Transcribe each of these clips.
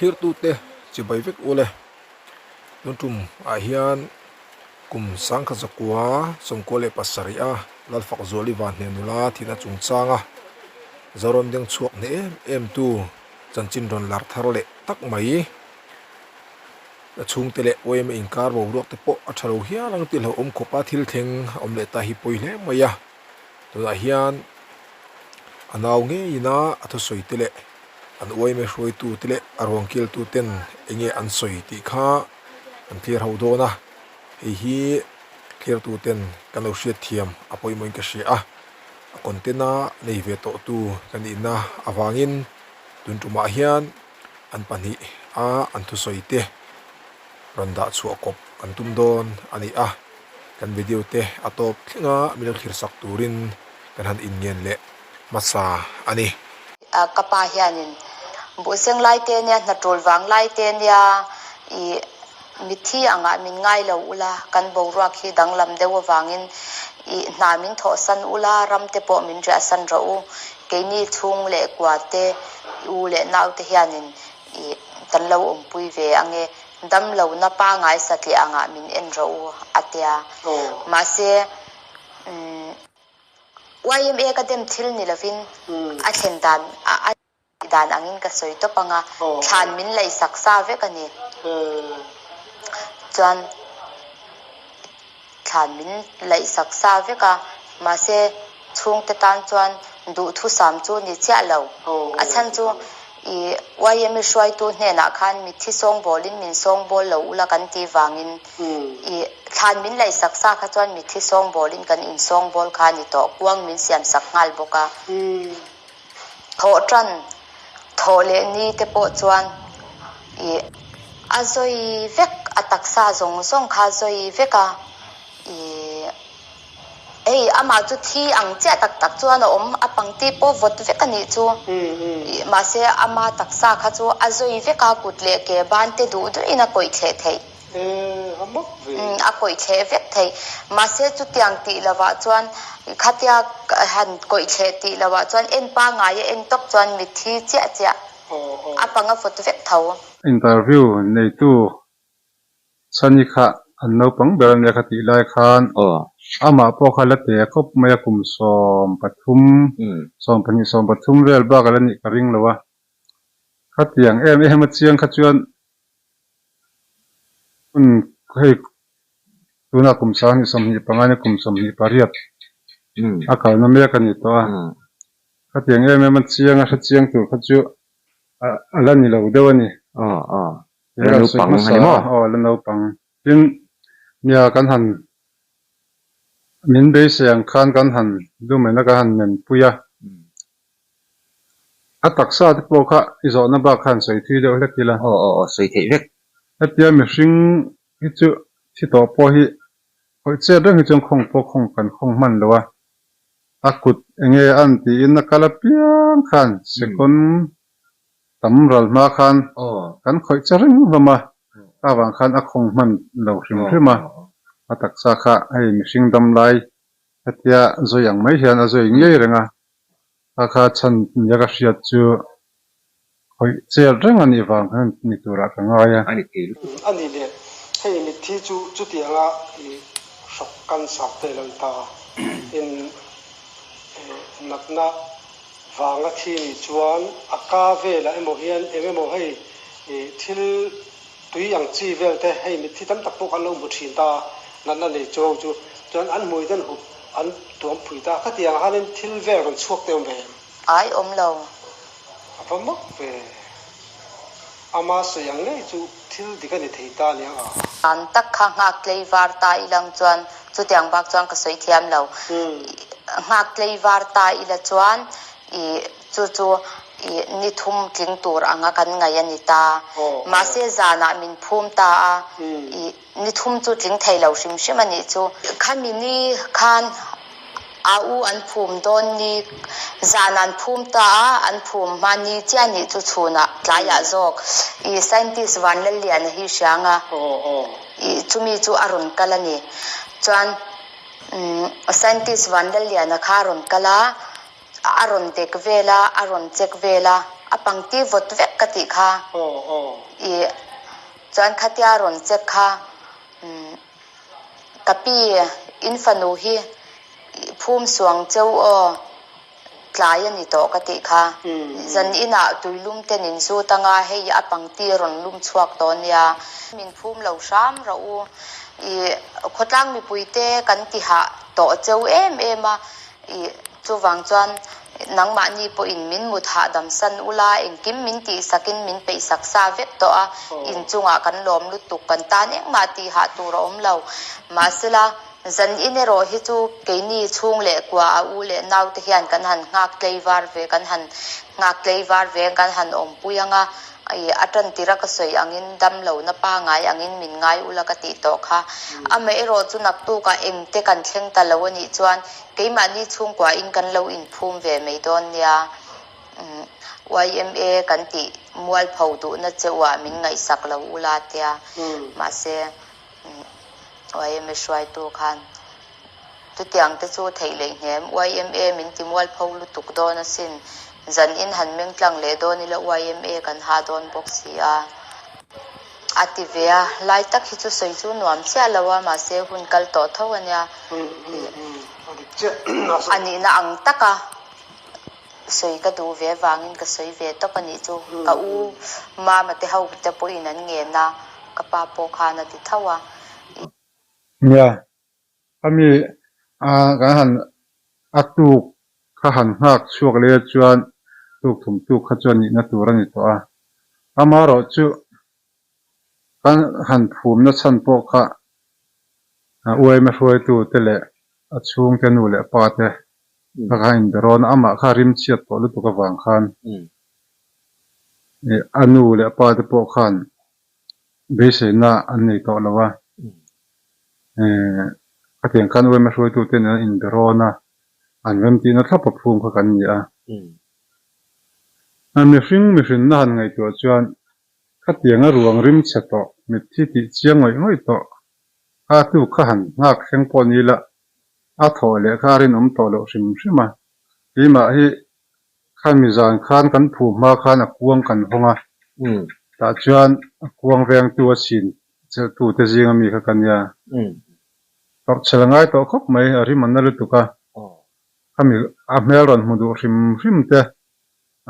Thlirtute chibai vek ule. Tun tum ah hian kum 1997 a Lalfakzuali Vanhne nula thihna chungchanga Zoram deng chhuak hneh em em tu chanchin rawn lar thar leh tak mai. A chhungte leh yma inkar boruak te pawh a tha lo hial ang tih hlauhawm khawpa thil thleng a awm leh ta hi pawi hle mai a. Tunah hian a nau ngeiin a a thusawi te leh an yma hruaitu te leh a ruang kiltu ten eng nge an sawi tih kha an clear ho dawn a. Hei hi clear tu ten kan lo hriat thiam a pawimawhin ka hria a. A content a nei ve tawh tu ka nihna avangin tun tumah hian an pahnih a an thusawi te rawn dah chhuah kawp kan tum dawn a ni a, kan video te a tawp thleng a min lo thlir sak turin kan han inngen leh hmasa a ni. Ka pa hianin buhseng lai te nia, hnatul vang lai te nia ih mitthi angah min ngai lo ula, kan boruak hi danglam deuh avangin ih hna min thawhsan ula, ram te pawh min riahsan rawh u, keini chhung leh kua te u leh nau te hianin ih kan lo awmpui ve ange, dam lohna pangai satliah angah min en rawh u a tia. Mahse umm yma ka dem thil ni lovin a thlen dan a dan angin ka sawi tawp anga thlan min laihsak sa vek a ni. Chuan thlan min laihsak sa vek a, mahse chhungte tan chuan duhthusam chu ni chiah lo. A chhan chu i yma hruaitu hnenah khan mitthi sawngbawlin min sawngbawl lo ula kan tih vangin i thlan min laihsak sa kha chuan mitthi sawngbawlin kan insawngbawl kha a ni tawh, kuang min siamsak nghal bawk a. Thawh tan, thawh leh ni te pawh chuan ih a zawi vek, a taksa zawng zawng kha a zawi vek a, ih hei amah chu thi ang chiah tak tak chuan a awm, a pangti pawh vawt vek a nih chu, ih mahse ama taksa kha chu a zawi vek a, kut leh ke ban te duh duhin a kawih thleh theih. A kawih thleh vek thei. Mahse chutiang tih lovah chuan khatia han kawih thleh tih lovah chuan en pangaia en tawp chuan mitthi chiah chiah a pang a vawt vek tho. Interview neitu Chhani kha an naupang ber ania kha tih lai khan amah pawh kha la te khawp mai a kum 13, 12, 13 vel bak a la nih ka ring lo a. Khatiang em em a chiang kha chuan Hun hei tunah kum 2025 nia kum 28 a kalna mek a ni tawh a, khatiang em em a chiang a hre chiang tur kha chu a la ni lo deuh a ni. La naupang a ni maw? Aw la naupang. Tin, nia kan han min beisei ang khan kan han lumen a kan han menpui a. A taksa te pawh kha i zawhna bak khan sawi thui deuh hlek ila. Aw aw aw sawi theih vek. Hetia mihring hi chu thi tawh pawh hi khawih chet reng hi chuan khawng pawh khawng kan khawng hman lo a. A kut enge a an tiin a kal apiang khan second tam ral hma khan kan khawih che reng hlawm a, kha vang khan a khawng hman lo hrim hrim a. A taksa kha hei mihring dam lai hetia zawi ang mai hian a zawi ngei reng a. A kha chhan nia ka hriat chu khawih chet reng a nih vang hian ni turah ka ngai a. A ni thei lutuk. A nih leh, hei mitthi chu chutianga i hrawk cancer te lo ni ta a, in natna vanga thi nih chuan a ka velah emaw hian eng emaw hei thil tui ang chi vel te hei mitthi tam tak pawh kan lo hmu thin ta a, natna nei chu ho chu chuan an hmui te an hup An tuam pui ta. Khatiang ah khanin thil vel rawn chhuak te awm ve em? Ai awm lo. A va mak ve. Ama sawi ang ngei chu thil dik a ni thei ta aniang a. An tak kha nghak tlei var ta ilang chuan chutiang bak chuan ka sawi thiam lo. Nghak tlei var ta ila chuan i chu chu i ni thum tling tur anga kan ngaih a ni ta. Mahse zanah min phum ta a i. Ni thum chu tling thei lo hrim hrim a nih chu. Khami ni khan a u an phum dawn ni zan an phum ta a, an phum hma ni chiah nih chu chhunah tlaiah zawk i scientist Vanlalliana hi hriang a, i chumi chu a rawn kal a ni. Chuan scientist Vanlalliana kha a rawn kal a, a rawn dek vel a, a rawn check vel a. A pangti vawt vek ka tih kha. Ih chuan khatia rawn check kha ka pi in fanu hi phum suang cheu aw tlai a ni tawh ka tih kha. Zan inah tuilum te nin zut anga hei a pangti rawn lum chhuak tawh nia. Min phum lo hram rawh u. Ih khawtlang mipui te kan ti hah tawh cheu em em a. Ih chuvang chuan nangmahni pawhin min mut hahdam san ula, engkim min tihsakin min peihsak sa vek tawh a, inchungah kan lawm lutuk, kan tan engmah tih hah tur a awm lo. Mahsela, zan in erawh hi chu keini chhung leh kua a u leh naute hian kan han nghak tlei var ve, kan han nghak tlei var ve, kan han awmpui ang a, ih a tantira ka sawi angin damlohna pangai angin min ngai ula ka tih tawh kha. Amaherawh chu naktukah engte kan thleng ta lo a nih chuan Keimahni chhungkuain kan lo inphum ve mai dawn nia. Yma kan tih mualpho duhna che uah min ngaihsak lo ula tia. Mahse, yma hruaitu khan chutiang te chu theih leh hnem. Yma min ti mualpho lutuk dawn asin. Zanin han meng tlang leh dawn ila yma kan ha dawn bawk si a. A ti ve a, lai tak hi chu sawi chu nuam chiah lo a, mahse hun kal tawh tho a nia. A nihna ang taka sawi ka duh ve avangin ka sawi ve tawp a nih chu. Ka u mama te ho te pawhin an ngen a, ka pa pawh khan a ti tho a. Nia, khami kan han a tuk kha han nghak chhuak leh chuan tuk thum tuk kha chuan nihna tur a ni tawh a. Amaherawh chu kan han phumna chhan pawh kha uaima hruaitute leh a chhungte nu leh pa te kha kha inbe rawn a, amah kha rim chhiat tawh lutuk avang khan a nu leh pa te pawh khan beiseina an nei tawh lo a. Khatiang khan uaima hruaitute nen an inbe rawn a, an remtihna thlap a phum kha kan ni a. Mihring mihrinna han ngaihtuah chuan khatianga ruang rim chhe tawh, mitthi tih chiang ngawih ngawih tawh kha a tuk kha han nghak thleng pawh ni ila a thawh leh kha a rinawm tawh loh hrim hrim a. Keimah hi khami zan khan kan phum hma khan a kuang kan hawng a, tah chuan a kuang vengtu a chhin chelhtu te zinga mi kha ka nia. Tawrhchhel a ngai tawh khawp mai, a rim a na lutuk a. Khami a hmel rawn hmu duh hrim hrim te,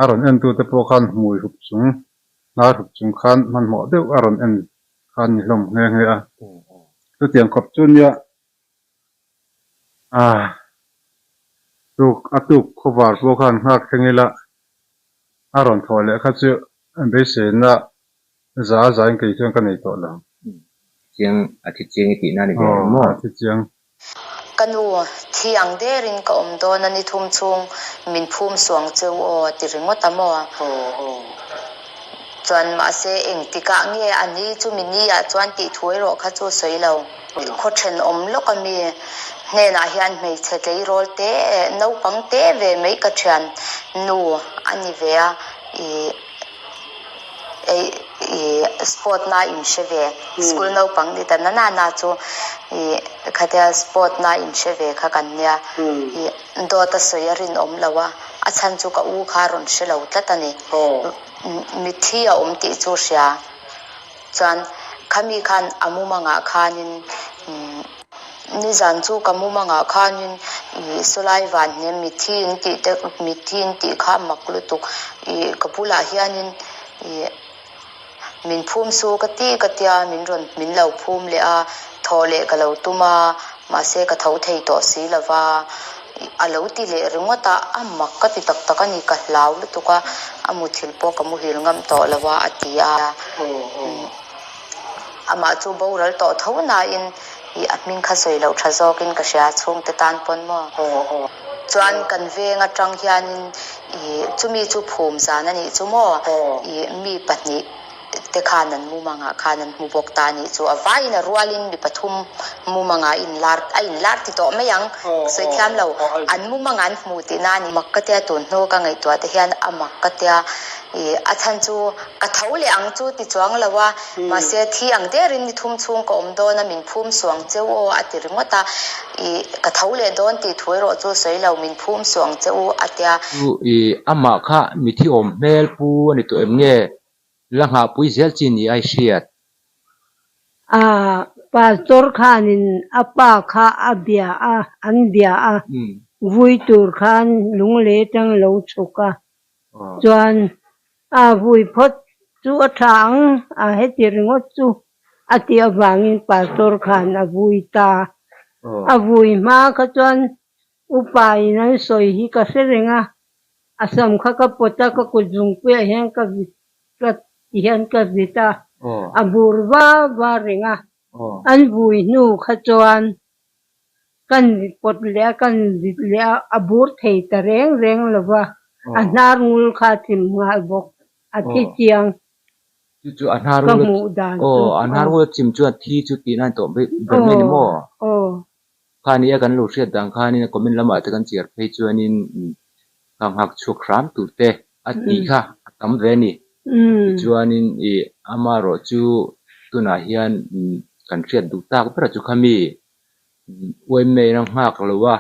a rawn en tute pawh khan hmui hup chung, hnar hup chung khan hmanhmawh deuh a rawn en khan ni hlawm nghe nghe a. Chutiang khawp chu nia ah tuk a tuk khawvar pawh khan nghak thleng ila a rawn thawh leh kha chu beiseina za a zain kei chuan ka nei tawh lo. Chiang a thi chiang i tihna a ni ve Aw, maw? a thi chiang. Ka nu, thi ang derin ka awm dawn a ni thum chhung min phum suang cheu aw a ti ringawt a maw? Chuan mahse engtikah nge a ni chumi ni ah chuan tih thu erawh kha chu sawi lo. Khaw thenawm lawk a mi hnenah hian hmeichhe tleirawl te naupang te ve mai ka thian nu a ni ve a ih Ei i sport na in hre ve school naupang ni ta na na na chu i khatia sport na in hre ve kha kan nia i dawt a sawi a rinawm lo a a chhan chu ka u kha a rawn hre lo tlat a ni mitthi a awm tih chu hria chuan khami khan a mumangah khanin Nizan chu ka mumangah khanin ih sawlai van hnem mitthi in tih te mitthi in tih kha a mak lutuk ih ka bulah hianin ih min phum su ka ti ka tia min rawn min lo phum leh a thawh leh ka lo tum a mahse ka tho thei tawh si lo va a lo ti leh ringawt a a mak ka ti tak tak a ni ka hlau lutuk a a muthilh pawh ka muhil ngam tawh lo a a ti a. Amah chu boral tawh tho nain ih a hming kha sawi loh tha zawkin ka hria chhungte tan pawn maw? Chuan kan veng atang hianin ih chumi chu phum zan a nih chu maw? Ih mi pahnih. te khan an mumangah khan an hmu bawk ta a nih chu. A vaiin a rualin mi pathum mumangah a inlar a inlar ti tawh mai ang, sawi thiam lo, an mumangah an hmu tihna a ni. Mak ka tia tun hnu ka ngaihtuah te hian a mak ka tia ih a chhan chu ka tho leh ang chu ti chuang lo a, mahse thi ang derin ni thum chhung ka awm dawn a min phum suang cheu aw a ti ringawt a, ih ka tho leh dawn tih thu erawh chu sawi lo min phum suang cheu a tia. Chu ih amah kha mithi awm hmel pu a ni tawh em nge? La nghahpui zel chi ni ai hriat. A pastor khanin a pa kha a bia a, an bia a, vui tur khan lunglei atang lo chhuk a, chuan a vui phawt chu a tha ang a heti ringawt chu a tih avangin pastor khan a vui ta. A vui hma kha chuan upa in an sawi hi ka hre reng a, A sam kha ka pawt a, ka kut zungpuiah hian ka vit ka ti hian ka vit a, a bur va va reng a. An vui hnu kha chuan kan pawt leh a, kan vit leh a, a bur thei ta reng reng lo va, a hnar ngul kha a chim nghal bawk, a thi chiang. Chu chu a hnar Ka hmuh dan chu. Aw, a hnar ngul a chim chuan thi chu tihna a ni tawh ber mai ni maw? Aw. Kha nia kan lo hriat dan khanin a comment lamah te kan chhiar phei chuanin kha nghak chhuak hram tur te a tih kha a tam ve a ni. Tichuanin ih amaherawh chu tunah hian kan hriat duh tak ber chu kha mi uaimei ram nghak lo a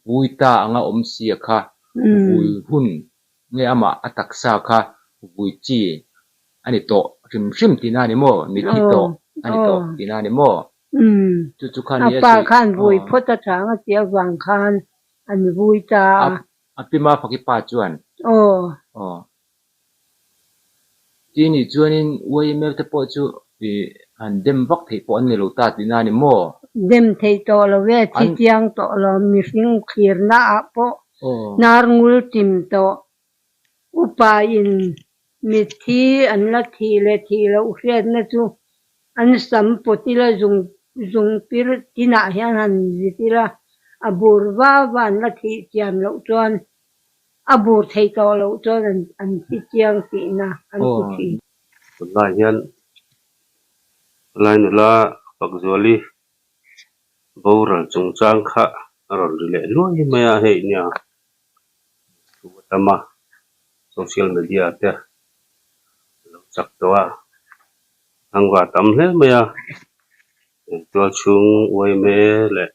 vui ta anga awm sia kha vui hun nge amah a taksa kha vui chi a ni tawh hrim hrim tihna a ni maw? Mithi tawh a ni tawh tihna a ni maw? Umm. Chu chu khan A pa khan vui phawt a chang a tih avang khan an vui ta a. A pi Mafaki pa chuan. Aw. Aw. Ti nih chuanin YML te pawh chu ih han dem vak theih pawh an ni lo ta tihna a ni maw? Dem theih tawh lo e, thi chiang tawh lo, mihring thlirna ah pawh hnar ngul chim tawh. Upa in mitthi an la thih leh thih loh hriatna chu an sam pawt ila zung zung pir tinah hian han zit ila a bur va va an la thih chian loh chuan a bur theih tawh loh chuan an an thi chiang tihna an ti thin. Tunlai hian Lai nula Fakzuali boral chungchang kha a rawn ri leh luai mai a, hei nia thu a tam a, social media te a lo chak tawh a, thangva a tam hle mai a, tual chhung uaime leh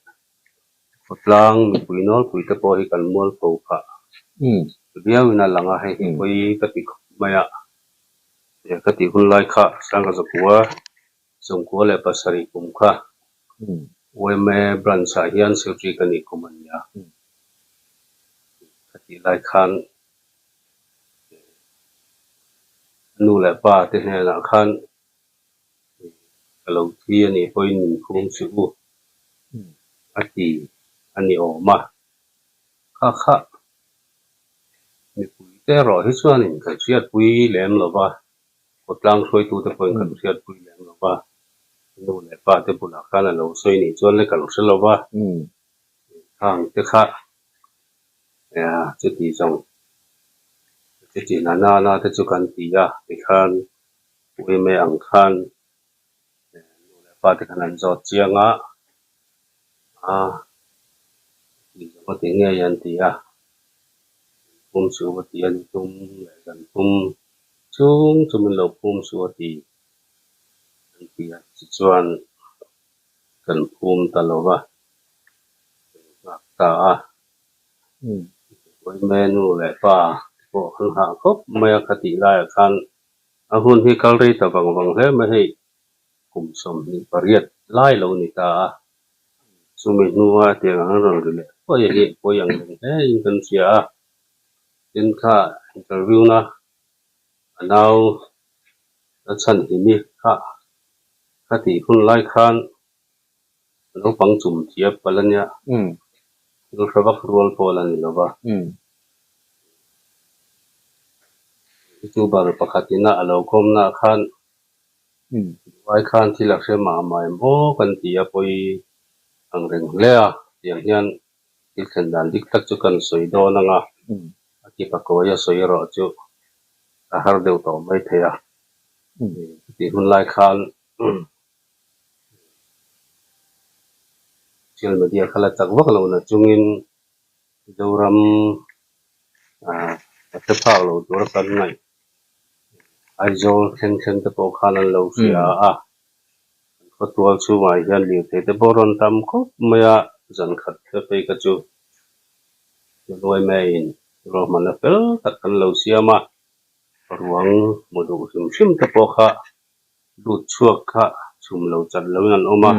khawtlang mipui nawlpui te pawh hi kan mualpho phah viauin a lang a, hei hi pawi ka ti khawp mai a, ka tih hun lai kha Sangha Zakua 97 kum kha yma branch ah hian secretary ka nih kum a ni a, ka tih lai khan nu leh pa te hnenah khan ka lo thi a nih pawhin min phum suh u a ti a ni awm a, kha kha mipui te erawh hi chuanin kan hriatpui lem lo va. Khawtlang hruaitute pawhin kan hriatpui lem lo va, nu leh pa te bulah khan a lo sawi nih chuan le kan hre lo va, khang te kha chuti zawng chuti na nana te chu kan ti a, tikhan uime ang khan nu leh pa te khan an zawt chiang a, a ti zawng a ti ngei an ti a, pum chu va ti a ni tum leh zan tum Chung chu min lo phum suh a ti an ti a, tichuan kan phum ta lo va, kan nghak ta a. Vawiin nu leh pa te pawh an hah khawp mai a, khatih laiah khan a hun hi kal rei ta vang vang hle mai hei kum 28 lai lo ni ta a, chumi hnua tiang ang rawn ri leh pawh hi pawi ang reng hle in kan hria a, tin kha interview na A nau a chhan himi kha ka tih hun lai khan naupang chum thiap palh a nia, thil hre vak rual pawh la ni lo va. Youtuber pakhat ina a lo kawmna ah khan duhai khan thil a hre mah mah em aw kan ti a pawi ang reng hle a, tiang hian Thil thlen dan dik tak chu kan sawi dawn ang a, a kipa kawi a sawi erawh chu a har deuh tawh mai thei a. Chutih hun lai khan social media kha la chak vak lo na chungin Mizoram a hre phak lo tura kan ngaih Aizawl thleng thleng te pawh khan an lo hria a, kan khawtual chhungah hian lirthei te pawh rawn tam khawp mai a, zan khat te phei kha chu January May-in ruahmanna fel tak kan lo siam a, ruang hmu duh hrim hrim te pawh kha lut chhuak kha chhum lo chat loin an awm a,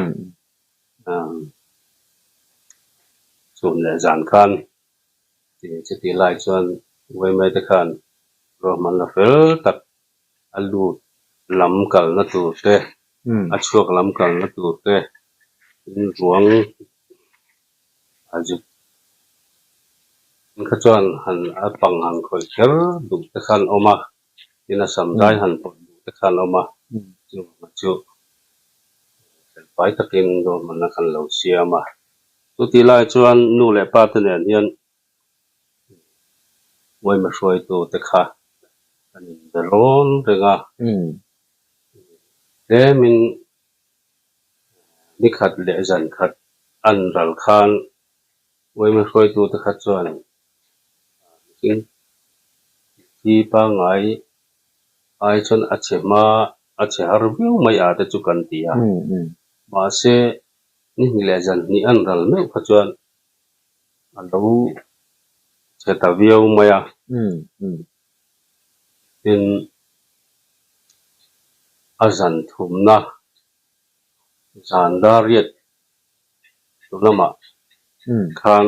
chhun leh zan khan chutih lai chuan Uaimai te khan ruahmanna fel tak a lut lam kalna tur te, a chhuak lam kalna tur te, tin ruang a zuk kha chuan han a pang han khawih kher duh te khan awm a, tin a sam dai han pawt duh te khan awm a, chuvang chu felfai takin ruahmanna kan lo siam a. Chutih lai chuan nu leh pa te nen hian Uaima hruaitu te kha kan inbe rawn reng a, tlemin nikhat leh zan khat an ral khan Uaima hruaitu te kha chuan mihring thi pangngai ai chuan a chhe hma a chhe har viau mai a te chu kan ti a, mahse ni hnih leh zan hnih an ral meuh kha chuan a lo chhe ta viau mai a. Tin, a zan thumna zan dariat tu lamah khan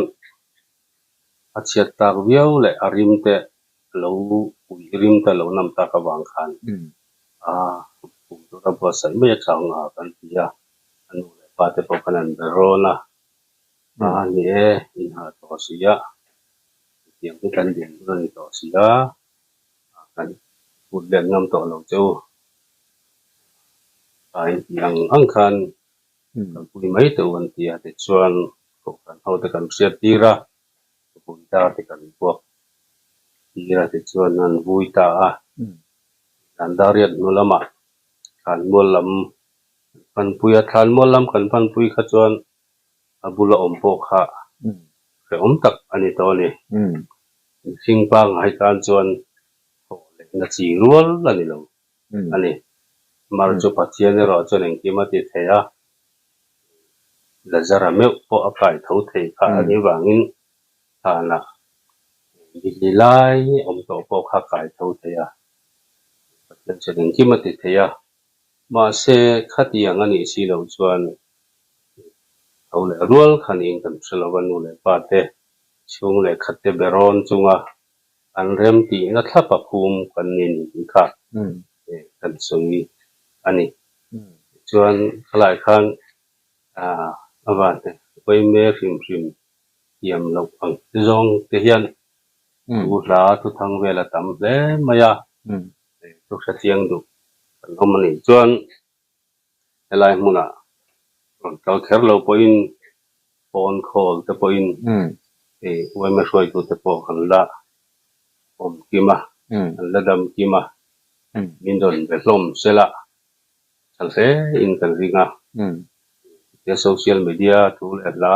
a chhiat tak viau leh a rim te lo uih rim te lo nam tak avang khan a kum tura buatsaih mai atang a kan ti a, a nu leh pa te pawh khan an be rawn a. A ni e, inhah tawh si a, hetiang hi kan din hun a ni tawh si a, kan put let ngam tawh lo che u. A intih ang ang khan kan pui mai teh u an ti a, tichuan kohhran ho te kan hriat tir a, vui ta te kan buak tir a, tichuan an vui ta a. Zan dariat hnu lamah thlanmual lam kan panpui a, thlanmual lam kan panpui kha chuan a bula awm pawh kha hrehawm tak a ni tawh a ni. Mihring pangngai tan chuan thawh lehna chi rual a ni lo a ni. Mar chu Pathian erawh chuan engkim a ti thei a, Lazara meuh pawh a kai tho thei kha a nih vangin thanah Bihli lai awm tawh pawh kha kai tho thei a, Pathian chuan engkim a ti thei a. Mahse, khatiang a nih si loh chuan tho leh rual kha niin kan hre lo va, nu leh pa te chhung leh khat te be rawn chunga an rem tihna thlap a phum kan ni ni tih kha kan sawi a ni. Tichuan, khalai khan a van Uaime hrim hrim thiam loh ang te zawng te hian thu hla thuthang vel a tam hle mai a. Thu hre chiang duh kan awm a nih chuan helai hmunah rawn kal kher lo pawhin phone call te pawhin hei yma hruaitute pawh kan la awm kim a, kan la dam kim a, min rawn be hlawm sela tha hle in kan ring a. Chutia social media thu leh hla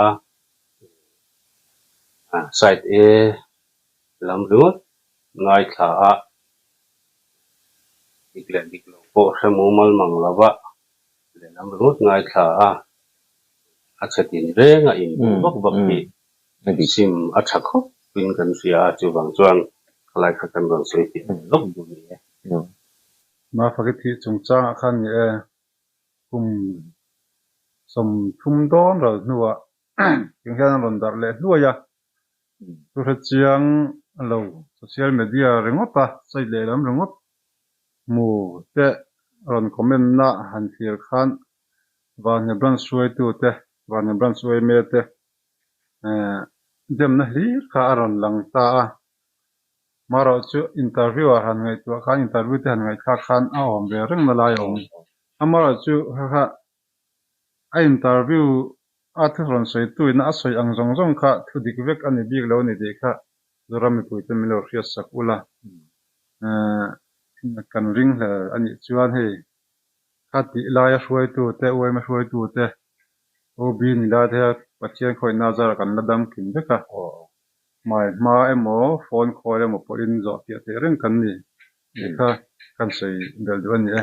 site A lam ringawt ngaithla a, dik leh dik lo pawh hre mumal mang lo va, lehlam ringawt ngaithla a, a chhe tin reng a inbuh vak vak hi sim a tha khawp in kan hria a, chuvang chuan khalai kha kan rawn sawi fiah leh lawk duh ni e. Mafaki thih chungchangah khan ni e, kum 30 dawn ral hnuah tiang hian an rawn darh leh hluai a, Thu hre chiang lo social media ringawt a site lehlam ringawt hmu te rawn comment na han thlir khan Vanhne branch hruaitu te, Vanhne branch yma te demna hlir kha a rawn lang ta a. Marawh chu interview ah han ngaihtuah khan interview te han ngaihthlak khan a awm ve reng na lai a awm. Amarawh chu kha kha a interview A thu rawn sawi tuina a sawi ang zawng zawng kha thu dik vek a ni bik lo a ni tih kha Zoram mipuite min lo hriat sak ula. Kan ringhlel a nih chuan hei kha tih laia hruaitute, UMA hruaitute, OB ni lai te hian Pathian khawihna zarah kan la dam kim vek a. Hmai hma emaw, phone call emaw pawhin zawh fiah theih reng kan ni tih kha kan sawi belh duh a ni e.